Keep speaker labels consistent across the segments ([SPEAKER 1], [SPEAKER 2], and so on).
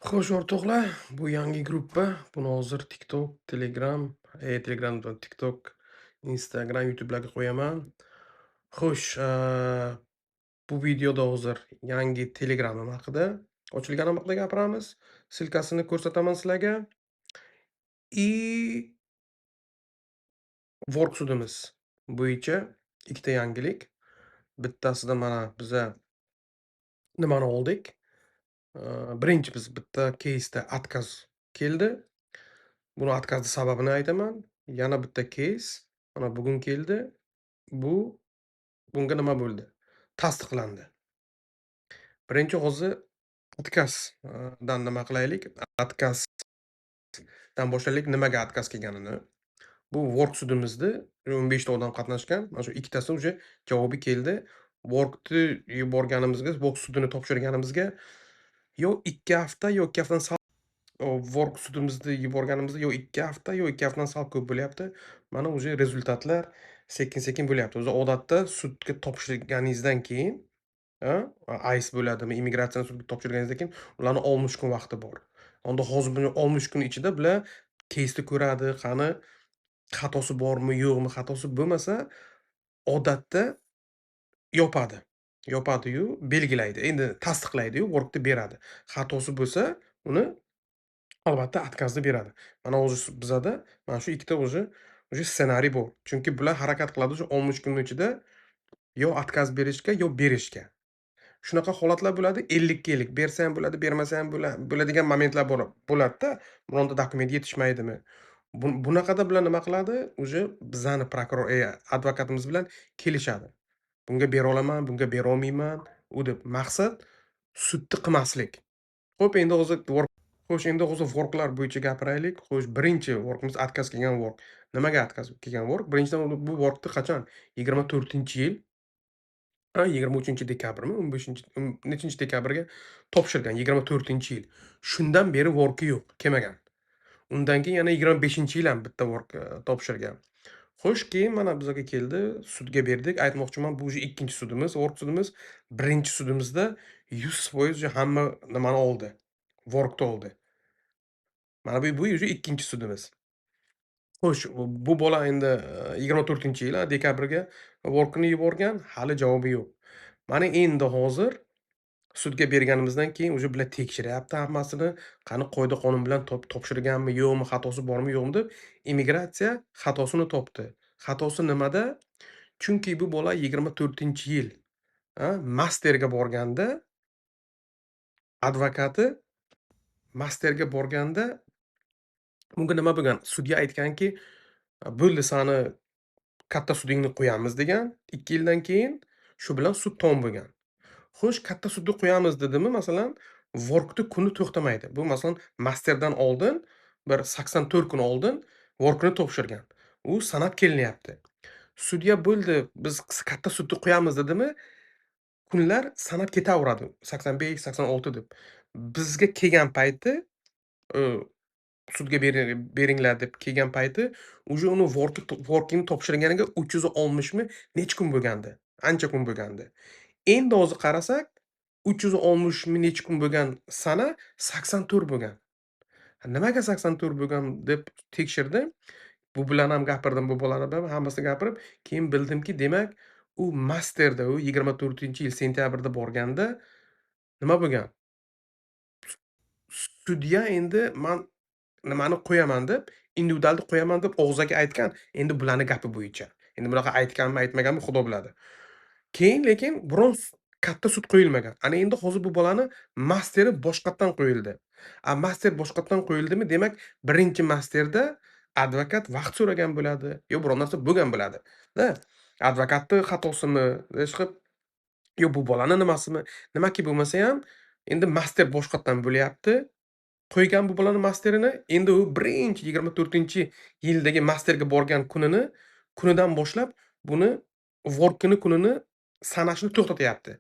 [SPEAKER 1] Xo'sh, o'rtoqlar, bu yangi gruppa. Buni hozir TikTok, Telegram, Telegramdan TikTok, Instagram, YouTube'larga qo'yaman. Xo'sh, bu videoda hozir yangi Telegramim haqida, ochilganim haqida gapiramiz. Ссылка sini ko'rsataman sizlarga. И Work sudimiz bo'yicha ikkita yangilik. Bittasida mana biza nimani oldik? Birinchi biz bitta keysda отказ keldi. Buni отказ ni sababini aytaman. Yana bitta keys mana bugun keldi. Bunga nima bo'ldi? Tasdiqlandi. Birinchi hozir отказ dan nima qilaylik? Отказ dan boshlaylik, nimaga отказ kelganini. Bu Work sudimizda 15 ta odam qatnashgan. Mana shu ikkitasi уже javobi keldi. Workni yuborganimizga, Work sudini topshirganimizga yo 2 hafta, yo 2 haftadan sal, Work sudimizni yuborganimizda yo 2 hafta, yo 2 haftadan sal ko'p bo'lyapti. Mana, уже результат lar sekin-sekin bo'lyapti. O'zi odatda sudga topshirganingizdan keyin, ICE bo'ladimi, immigratsiyani sudga topshirganingizdan keyin ularni 60 kun vaqti bor. Unda hozir buni 60 kun ichida bular keysni ko'radi, qani xatosi bormi, yo'qmi, xatosi bo'lmasa, odatda yopadi. Yopadi-yu, belgilaydi. Endi tasdiqlaydi-yu, workni beradi. Xatosi bo'lsa, uni albatta отказ ni beradi. Mana, hozir bizada mana shu ikkita уже ssenariy bor. Chunki bular harakat qiladi shu 60 kunning ichida yo отказ berishga, yo berishga. Shunaqa holatlar bo'ladi, 50 ga 50 bersa ham bo'ladi, bermasa ham bo'ladigan momentlar bor bo'ladi-da. Bironta dokument yetishmaydimi? Bunaqada bular nima qiladi? Уже bizani prokuror, advokatimiz bilan kelishadi. Bunga bera olaman, bunga bera olmayman, u deb. Maqsad sudni qilmaslik. Xo'p, endi hozir work xo'sh, endi hozir worklar bo'yicha gapiraylik. Xo'sh, birinchi workimiz отказ kelgan work. Nimaga отказ kelgan work? Birinchidan, bu workni qachon? 24-yil, 23-dekabrmi, 15, nechinchi dekabrga topshirgan, 24-yil. Shundan beri worki yo'q, kelmagan. Undan keyin yana 25-yil ham bitta work topshirgan. Xo'sh, keyin mana bizga keldi, sudga berdik. Aytmoqchiman, bu уже ikkinchi sudimiz, work sudimiz. Birinchi sudimizda 100% hamma nimani oldi, workni oldi. Mana bu уже ikkinchi sudimiz. Xo'sh, bu bola endi 24-yil dekabrga workini yuborgan, hali javobi yo'q. Mana, endi hozir sudga berganimizdan keyin уже bular tekshiryapti hammasini. Qani, qoida-qonun bilan topshirganmi, yo'qmi, xatosi bormi, yo'qmi deb immigratsiya xatosini topdi. Xatosi nimada? Chunki bu bola 24-yil masterga borganda advokati masterga borganda bunga nima bo'lgan? Sudya aytganki, "Bo'ldi, sani katta sudingni qo'yamiz" degan 2 yildan keyin. Shu bilan sud tamom bo'lgan. Xo'sh, katta sudni qo'yamiz dedimi, masalan, workni kuni to'xtamaydi. Bu, masalan, masterdan oldin bir 84 kun oldin workini topshirgan. U sanab kelinyapti. Sudya "Bo'ldi, biz katta sudni qo'yamiz" dedimi, kunlar sanab ketaveradi. 85, 86 deb. Bizga kelgan payti, sudga beringlar deb kelgan payti уже uni workini topshirganiga 360 mi necha kun bo'lgandi. Ancha kun bo'lgandi. Endi hozir qarasak, 360 mi necha kun bo'lgan sana 84 bo'lgan. Nimaga 84 bo'lgan deb tekshirdim. Bu bilan ham gapirdim, bu bolani bilan hammasini gapirib, keyin bildimki, demak, u masterda, u 24-yil sentyabrda borganda nima bo'lgan? Sudya endi man nimani qo'yaman deb, individualni qo'yaman deb og'zaki aytgan. Endi bularni gapi bo'yicha. Endi bunaqa aytganmi, aytmaganmi, Xudo biladi. Keyin lekin biron katta sud qo'yilmagan. Ana, endi hozir bu bolani masteri boshqatdan qo'yildi. A master boshqatdan qo'yildimi, demak, birinchi masterda advokat vaqt so'ragan bo'ladi, yo biron narsa bo'lgan bo'ladi da. Advokatni xatosimi, ishqilib, yo bu bolani nimasimi, nimaki bo'lmasa ham, endi master boshqatdan bo'lyapti. Qo'ygan bu bolani masterini, endi u birinchi 24-yildagi masterga borgan kunidan boshlab buni workini kunini sanashni to'xtatyapti.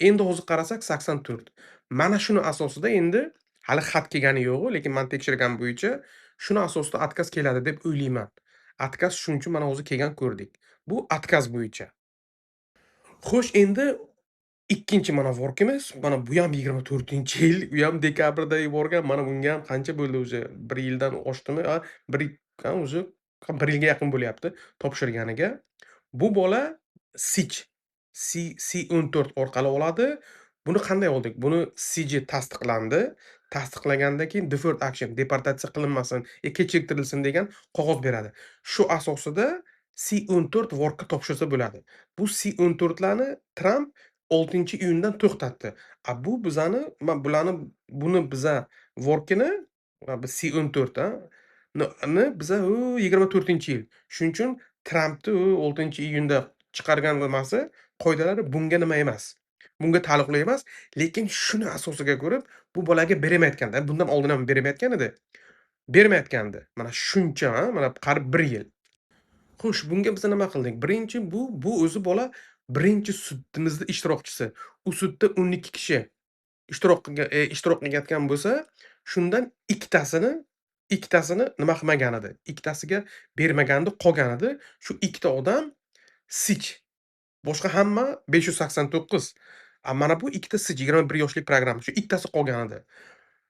[SPEAKER 1] Endi hozir qarasak, 84. Mana shuni asosida endi hali xat kelgani yo'q-u, lekin man tekshirgan bo'yicha shuni asosida отказ keladi deb o'ylayman. Отказ shuning uchun mana hozir kelgan, ko'rdik. Bu отказ bo'yicha. Xo'sh, endi Ikkinchi mana workimiz, mana bu ham 24-yil, u ham dekabrda yuborgan. Mana bunga ham qancha bo'ldi уже? 1 yildan oshdimi? A, bir a, уже 1 yilga yaqin bo'lyapti topshirganiga. Bu bola SIJ, C C14 orqali oladi. Buni qanday oldik? Buni SIJ tasdiqlandi. Tasdiqlagandan keyin deferred action, deportatsiya qilinmasin, kechiktirilsin degan qog'oz beradi. Shu asosida C14 workka topshirsa bo'ladi. Bu C14larni Tramp 6-iyundan to'xtatdi. A bu bizani, bularni, buni biza workini, bu C14 a, ni biza u 24-yil. Shuning uchun Trampni u 6-iyunda chiqargan nimasi, qoidalari bunga nima emas. Bunga taalluqli emas, lekin shuni asosiga ko'rib bu bolaga bermayotganda, bundan oldin ham bermayotgan edi. Bermayotgandi. Mana shuncha, mana qariyb 1 yil. Xo'sh, bunga biz nima qildik? Birinchi bu o'zi bola birinchi sudimizda ishtirokchisi. U sudda 12 kishi ishtirok qilgan, ishtirok qilayotgan bo'lsa, shundan ikkitasini nima qilmagan edi. Ikkitasiga bermaganda qolgan edi. Shu ikkita odam SIJ. Boshqa hamma 589. A mana bu ikkita SIJ, 21 yoshli programma. Shu ikkitasi qolgan edi.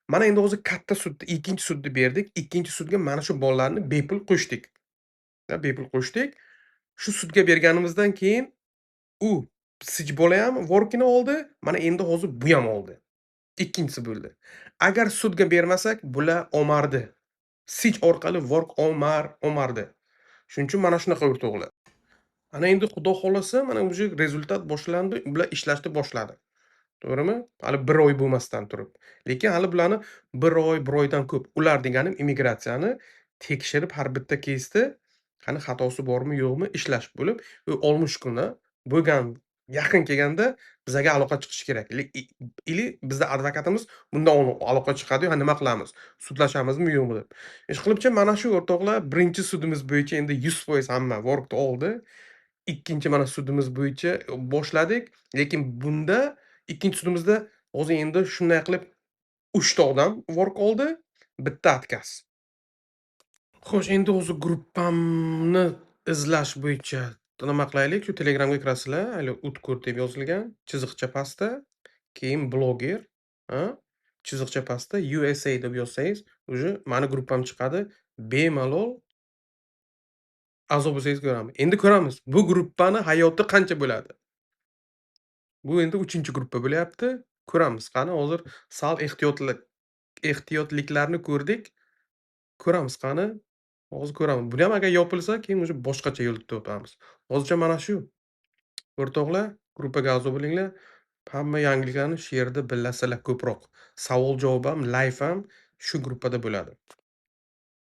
[SPEAKER 1] Mana endi hozir katta sudni, ikkinchi sudni berdik. Ikkinchi sudga mana shu bolalarni bepul qo'shdik. Bepul qo'shdik. Shu sudga berganimizdan keyin u SIJ bola ham workini oldi. Mana endi hozir bu ham oldi. Ikkinchisi bo'ldi. Agar sudga bermasak, bular olmardi. SIJ orqali work olmardi. Shuning uchun mana shunaqa, o'rtoqlar. Ana endi Xudo xolasa, mana уже результат boshlandi. Bular ishlashni boshladi. To'g'rimi? Hali 1 oy bo'lmasdan turib. Lekin hali bularni 1 oy, 1 oydan ko'p. Ular deganim immigratsiyani tekshirib har bitta keysni qani xatosi bormi, yo'qmi ishlash bo'lib, u 60 kuni bo'lgan, yaqin kelganda bizaga aloqa chiqishi kerak. Или bizda advokatimiz bundan oldin aloqa chiqadi, ha, nima qilamiz? Sudlashamizmi, yo'qmi deb. Ishqilibcha mana shu, o'rtoqlar, birinchi sudimiz bo'yicha endi 100% hamma workni oldi. Ikkinchi mana sudimiz bo'yicha boshladik, lekin bunda ikkinchi sudimizda hozir endi shunday qilib 3 ta odam work oldi, bitta отказ. Xo'sh, endi o'zi gruppamni izlash bo'yicha nima qilaylik? Shu Telegramga kirasizlar, hali Utkur deb yozilgan, chiziqcha pastda, keyin bloger, a, chiziqcha pastda USA deb yozsangiz, уже mani gruppam chiqadi. Bemalol a'zo bo'lsangiz ko'ramiz. Endi ko'ramiz, bu gruppani hayoti qancha bo'ladi. Bu endi 3-gruppa bo'lyapti. Ko'ramiz. Qani, hozir sal ehtiyotliklarni ko'rdik. Ko'ramiz qani. Hozir ko'ramiz. Buni ham agar yopilsa, keyin уже boshqacha yo'l topamiz. Hozircha mana shu. O'rtoqlar, gruppaga a'zo bo'linglar. Hamma yangiliklarni shu yerda bilasizlar ko'proq. Savol-javob ham, live ham shu gruppada bo'ladi.